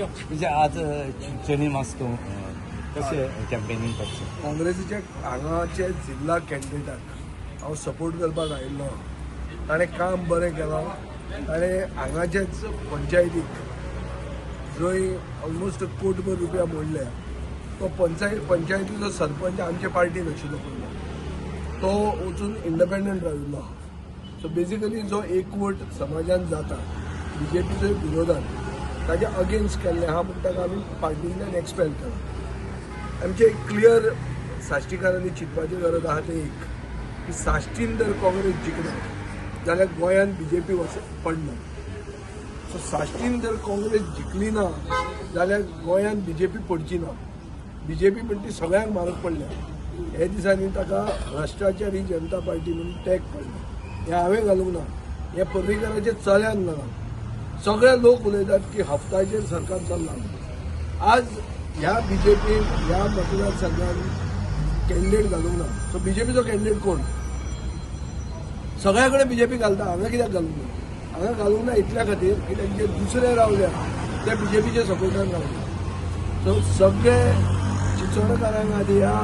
Thank you. म्हणजे आज Chinchani Moscow कशें कॅम्पेनींग करचें? काँग्रेसीच्या हांगाचे जिल्हा कॅन्डिडेटाक हांव सपोर्ट करपाक आयिल्लो. ताणें काम बरें केलां. ताणें हांगाचेच पंचायतीक जंय ऑलमोस्ट कोटभर रुपया मोडले, तो पंचायतीचो सरपंच आमचे पार्टीन आशिल्लो पयलो, तो वचून इंडिपेंडंट राविल्लो आहा. सो बेजिकली जो एकवट समाजान जाता बीजेपीचो विरोधान, ताच्या अगेन्स्ट केल्लें आहा म्हूण ताका आमी पार्टींतल्यान एक्सपेल केला. आमचें एक क्लियर साश्टीकारांनी चिंतपाची गरज आहा, तें एक की साश्टीन जर काँग्रेस जिखना जाल्यार गोंयांत बीजेपी वच पडना. सो साश्टीन जर काँग्रेस जिखली ना जाल्यार गोंयांत बीजेपी पडची ना. बीजेपी म्हण ती सगळ्यांक म्हारग पडल्या. हे दिसांनी ताका भ्रश्टाचारी जनता पार्टी म्हणून टॅग पडला. हें हांवें घालूंक ना, हें पर्रीकराचे चल्यान घालां. सगळे लोक उलयतात की हफ्ताचेर सरकार चल्लां. आज ह्या बीजेपीन ह्या मतदारसंघान कॅन्डिडेट घालूंक ना. सो बीजेपीचो कॅन्डिडेट कोण? सगळ्या कडेन बीजेपी घालता, हांगा कित्याक घालूंक ना? हांगा घालूंक ना इतल्या खातीर की तांचे दुसरे रावल्या ते बीजेपीच्या सपोर्टान रावले. सो सगळे चिंचोणकारांक आनी ह्या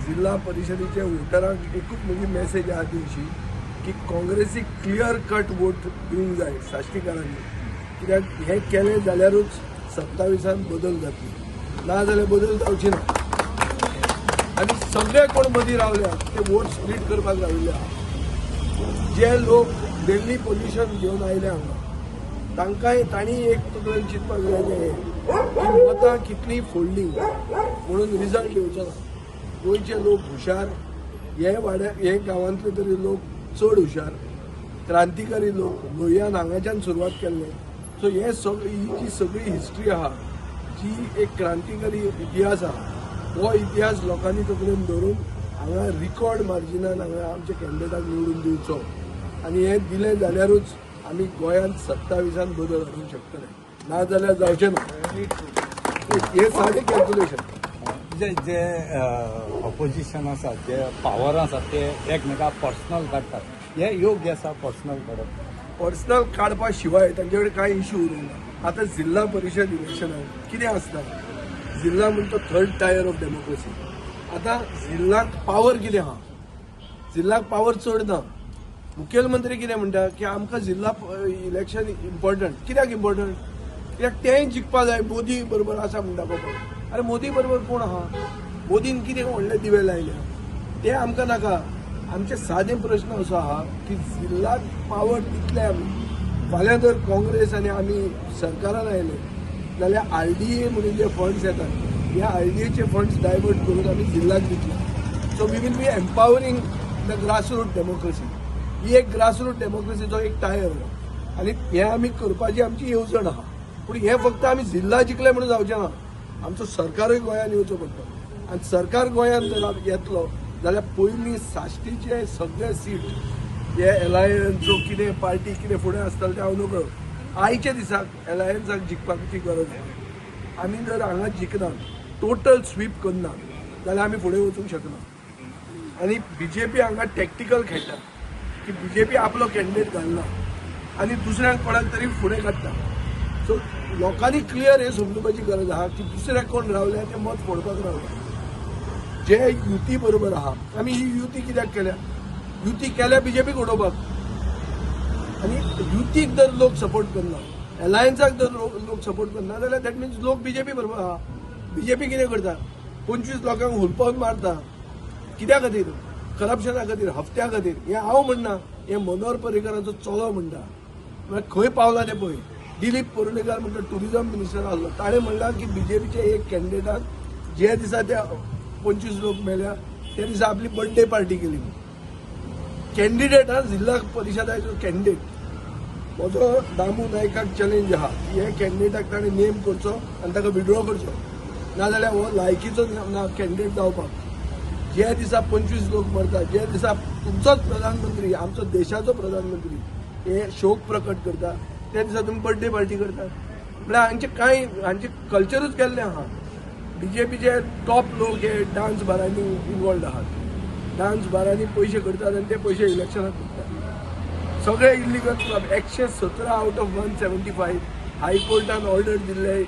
जिल्हा परिशदेच्या वोटरांक एकूच म्हजी मॅसेज आहा दिवची की काँग्रेसीक क्लियर कट वोट दिवंक जाय साश्टीकारांनी, कित्याक हें केलें जाल्यारूच 27 बदल जातले, ना जाल्यार बदल जावची ना. आनी सगळे कोण मदीं रावल्या ते वोट स्प्लीट करपाक राविल्ले आहा. जे लोक दिल्ली पोझिशन घेवन आयले हांगा, तांकांय तांणी एक तकलेन चिंतपाक जाय तें की मतां कितलीं फोडलीं म्हणून रिजल्ट येवचो ना. गोंयचे लोक हुशार, हे वाड्या हे गांवांतले तरी लोक चड हुशार, क्रांतिकारी लोक. लोहियान हांगाच्यान सुरवात केल्ले. सो हे सगळी ही जी सगळी हिस्ट्री आहा, जी एक क्रांतिकारी इतिहास आहा, हो इतिहास लोकांनी तकलेन धरून हांगा रिकॉर्ड मार्जिनान हांगा आमच्या कॅन्डिडेटाक निवडून दिवचो. आनी हें दिलें जाल्यारूच आमी गोंयांत 27 बदल हाडूंक शकतले, ना जाल्यार जावचें ना. हें सादें कॅल्क्युलेशन. जे जे ऑपोजिशन आसा, जे पावर आसा, ते एकमेकाक पर्सनल काडटात, हे योग्य आसा पर्सनल काडप? पर्सनल काडपा शिवाय तांचे कडेन कांय इश्यू उरूंक ना. आतां जिल्हा परिशद इलेक्शनाक कितें आसता, जिल्हा म्हणटा थर्ड टायर ऑफ डेमोक्रेसी. आतां जिल्हाक पावर कितें आहा? जिल्हाक पावर चड ना. मुखेलमंत्री कितें म्हणटा की आमकां जिल्हा इलेक्शन इम्पॉर्टंट. कित्याक इम्पॉर्टंट? कित्याक तेंय जिखपा जाय. मोदी बरोबर आसा म्हणटा बाबा. अरे, मोदी बरोबर कोण आहा? मोदीन कितें व्हडले दिवे लायल्या ते आमकां नाका. आमचे सादे प्रश्न असो आहा की जिल्हाक पावर दितले आमी. फाल्यां जर काँग्रेस आनी आमी सरकारान आयले जाल्यार आरडीए म्हणून जे फंड्स येतात, ह्या आरडीएचे फंड्स डायवर्ट करून आमी जिल्हाक दितले. So we will be empowering the grassroot democracy. ही एक ग्रासरूट डेमोक्रेसीचो एक टायर हो आनी हें आमी करपाची आमची येवजण आहा. पूण हें फक्त आमी जिल्हा जिखले म्हणून जावचें ना. आमचो सरकारूय गोंयांत येवचो पडटलो आनी सरकार गोंयांत जर येतलो जाल्यार पयलीं साश्टीचे सगळे सीट हे एलायन्सो कितें पार्टी कितें फुडें आसतलें तें हांव नकळो. आयच्या दिसाक एलायन्साक जिखपाची गरज ना. आमी जर हांगा जिखना, टोटल स्वीप करना जाल्यार आमी फुडें वचूंक शकना. आनी बीजेपी हांगा टॅक्टिकल खेळटा की बीजेपी आपलो कॅन्डिडेट घालना आनी दुसऱ्यांक कोणाक तरी फुडें काडटा. सो लोकांनी क्लियर हें समजुपाची गरज आहा की दुसरे कोण रावले ते मत फोडपाक रावले. जे युती बरोबर आहा, आमी ही युती कित्याक केल्या? युती केल्या बीजेपीक उडोवपाक. आनी युतीक जर लोक सपोर्ट करना, एलायन्साक जर लोक सपोर्ट करना जाल्यार that means लोक बीजेपी बरोबर आहा. बीजेपी कितें करता? 25 लोकांक हुलपावन मारता. कित्या खातीर? करप्शना खातीर, हफ्त्या खातीर. हें हांव म्हणना, हें मनोहर पर्रीकराचो चलो म्हणटा. म्हळ्यार खंय पावला तें पळय. दिलीप परुळेकार म्हणटा, टुरिझम मिनिस्टर आसलो, ताणें म्हणलां की बीजेपीचे एक कॅन्डिडेटान जे दिसा ते 25 लोक मेल्या त्या दिसा आपली बर्थडे पार्टी केली. कॅन्डिडेट हा, जिल्हा परिशदाचो कॅन्डिडेट. म्हजो दामू नायकाक चॅलेंज आहा की हे कॅन्डिडेटाक ताणें नेम करचो आनी ताका विड्रॉ करचो, नाजाल्यार हो लायकीचो ना कॅन्डिडेट जावपाक. जे दिसा 25 लोक मरता, जे दिसा तुमचोच प्रधानमंत्री, आमचो देशाचो प्रधानमंत्री हे शोक प्रकट करता, त्या दिसा तुमी बर्थडे पार्टी करता म्हळ्यार हांचे कांय हांचे कल्चरूच गेल्लें आहा. बीजेपीचे टॉप लोक हे डान्स बारांनी इनवॉल्ड आहात. डान्स बारांनी पयशे करतात आनी ते पयशे इलेक्शनाक करतात. सगळे इलिगल क्लब, 117 आउट ऑफ 175 हायकोर्टान ऑर्डर दिल्ले.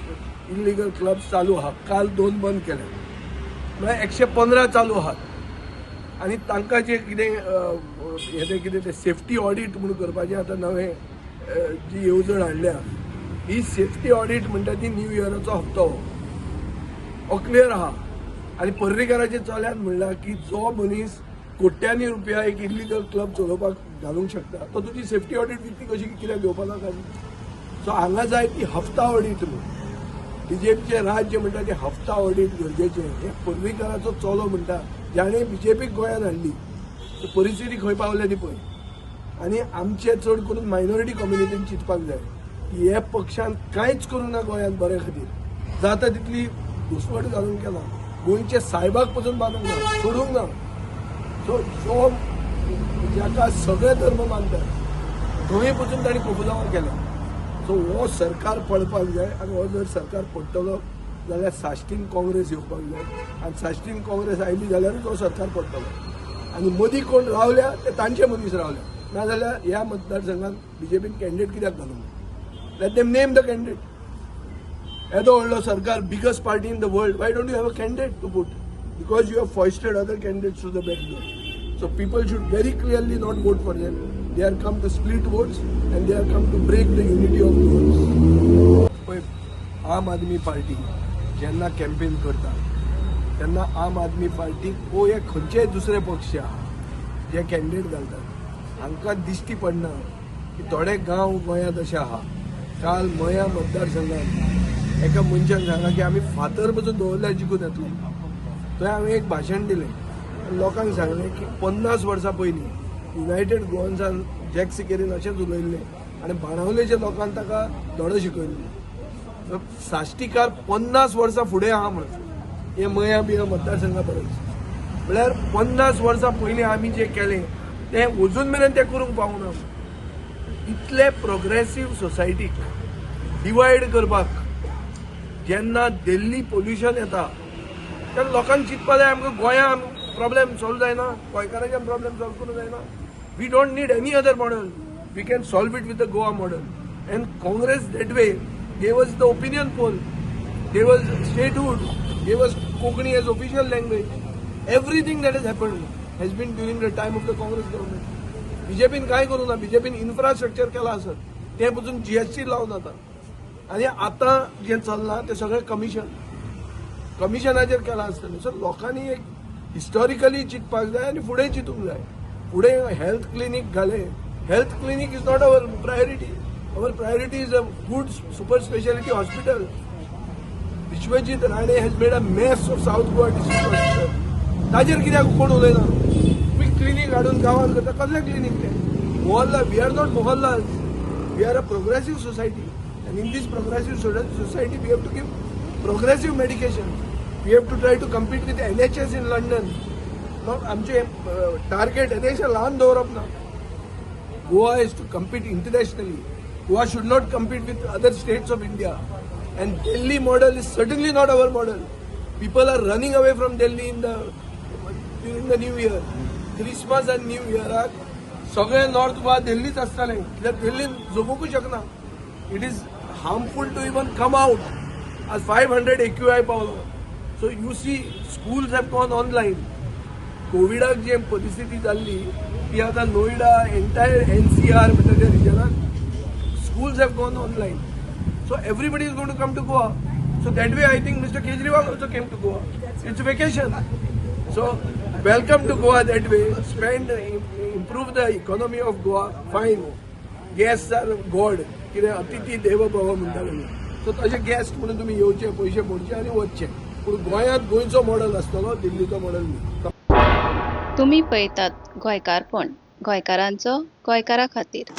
इलिगल क्लब्स चालू आहा. काल दोन बंद केले, म्हळ्यार 115 चालू आहात. आनी तांकां जे कितें हें तें कितें तें सेफ्टी ऑडीट म्हूण करपाचें आतां नवें जी येवजण हाडल्या, ही सेफ्टी ऑडीट म्हणटा ती न्यू इयराचो हप्तो हो क्लियर आहा. आनी पर्रीकाराच्या चल्यान म्हणलां की जो मनीस कोट्यांनी रुपया एक इलिगल क्लब चलोवपाक घालूंक शकता, तो तुजी सेफ्टी ऑडीट विकती कशी कित्याक घेवपा नाका? सो हांगा जाय ती हफ्ता ऑडीट म्हूण. बीजेपीचें राज्य म्हणटा ते हफ्ता ऑडीट गरजेचें. हे पर्रीकाराचो चलो म्हणटा, जाणें बीजेपीक गोंयांत हाडली. सो परिस्थिती खंय पावल्या ती पळय. आनी आमचे चड करून मायनॉरिटी कम्युनिटीन चिंतपाक जाय की हे पक्षान कांयच करूंक ना गोंयांत बऱ्या खातीर. जाता तितली घुसवट घालून केला. गोंयचे सायबाक पसून बांदूंक ना, सोडूंक ना. सो जो जाका सगळे धर्म मानतात थंय पसून तांणी कोफुसांव केलें. सो हो सरकार पडपाक जाय. आनी हो जर सरकार पडटलो जाल्यार साश्टीन काँग्रेस येवपाक जाय, आनी साश्टीन काँग्रेस आयली जाल्यारूच हो सरकार पडटलो. आनी मदीं कोण रावल्या ते तांचे मनीस रावल्या, नाजाल्यार ह्या मतदारसंघात बीजेपीन कॅन्डिडेट कित्याक घालूंक? Let them name the candidate. येदो व्हडलो सरकार, biggest party in the world, why don't you have a candidate to put? Because you have foisted other candidates to the back door. So people should very clearly not vote for them. They are come to split votes and they are come to break the unity of votes. पळय, आम Aadmi party जेन्ना campaign करता तेन्ना आम Aadmi party वो हे खंयचेय दुसरे पक्ष आहा जे कॅन्डिडेट घालतात, हांकां दिश्टी पडना की थोडे गांव गोंयांत अशे आहा. काल मया मतदारसंघात एका मनशान सांगलां की आमी फातर पसून दवरल्यार जिखून येतलो. थंय हांवें एक भाशण दिलें आनी लोकांक सांगलें की 50 वर्सां पयलीं युनायटेड गोवन्सान जॅक सिकेरीन अशेंच उलयल्लें आनी बाणावलेच्या लोकांक ताका धडो शिकयल्लो. साश्टीकार 50 वर्सां फुडें आहा म्हणून हे मया बिया मतदारसंघा परस, म्हळ्यार 50 वर्सां पयलीं आमी जें केलें तें अजून मेरेन तें करूंक पावना. इतले प्रोग्रेसीव सोसायटीक डिवायड करपाक जेन्ना दिल्ली पोल्युशन येता तेन्ना लोकांक चिंतपा जाय, आमकां गोंया प्रॉब्लेम सॉल्व जायना, गोंयकारांचे प्रॉब्लेम सॉल्व करूंक जायना? We don't need any other model. We can solve it with the Goa model. And Congress that way gave us the opinion poll, gave us statehood, gave us Konkani as official language. Everything that has happened has been during the time of the Congress government. बीजेपीन काय करूं ना. बीजेपीन infrastructure केलां आसत, तें पसून GST लावन आतां आनी आतां जें चल्लां तें सगळें कमिशन कमिशनाचेर केलां आसतलें. सो लोकांनी एक हिस्टॉरिकली चिंतपाक जाय आनी फुडें चिंतूंक जाय. फुडें हेल्थ क्लिनीक घालें. Health clinic is not our priority. Our priority is a good super speciality hospital. Vishwajit Rane has made a mess of South Goa District Hospital. ताजेर कित्याक कोण उलयना? तुमी क्लिनीक हाडून गांवांत करता, कसलें क्लिनीक तें? मोहल्ला, we are not मोहल्ला, we are a progressive society, and in this progressive society we have to give progressive medication. We have to try to compete with NHS in London. आमचे target NHS ल्हान दवरप ना. Goa is to compete internationally. Goa should not compete with other states of India. And Delhi model is certainly not our model. People are running away from Delhi in the during the New Year. Christmas and New Year सगळे north Goa दिल्लीच आसताले, कित्याक दिल्लीन जगूंकूच शकना. It is harmful to even come out. आज 500 AQI पावलो. So you see, schools have gone online. कोविडाक जे परिस्थिती जाल्ली ती आतां नोयडा, एंटायर एनसीआर म्हणटा त्या रिजनाक schools have gone online. So everybody is going to come to Goa. So that way I think Mr. Kejriwal also came to Goa. It's vacation. So welcome to Goa that way. Spend, improve the economy of Goa. Fine. Guests are God. कितें अतिथी देव भव म्हणटाले. So तशे guest म्हणून तुमी येवचे, पयशे मोडचे आनी वचचे, पूण गोंयांत गोंयचो मॉडल आसतलो, दिल्लीचो मॉडल न्ही. तुमी पळयतात गोंयकारपण, गोंयकारांचो गोंयकारा खातीर.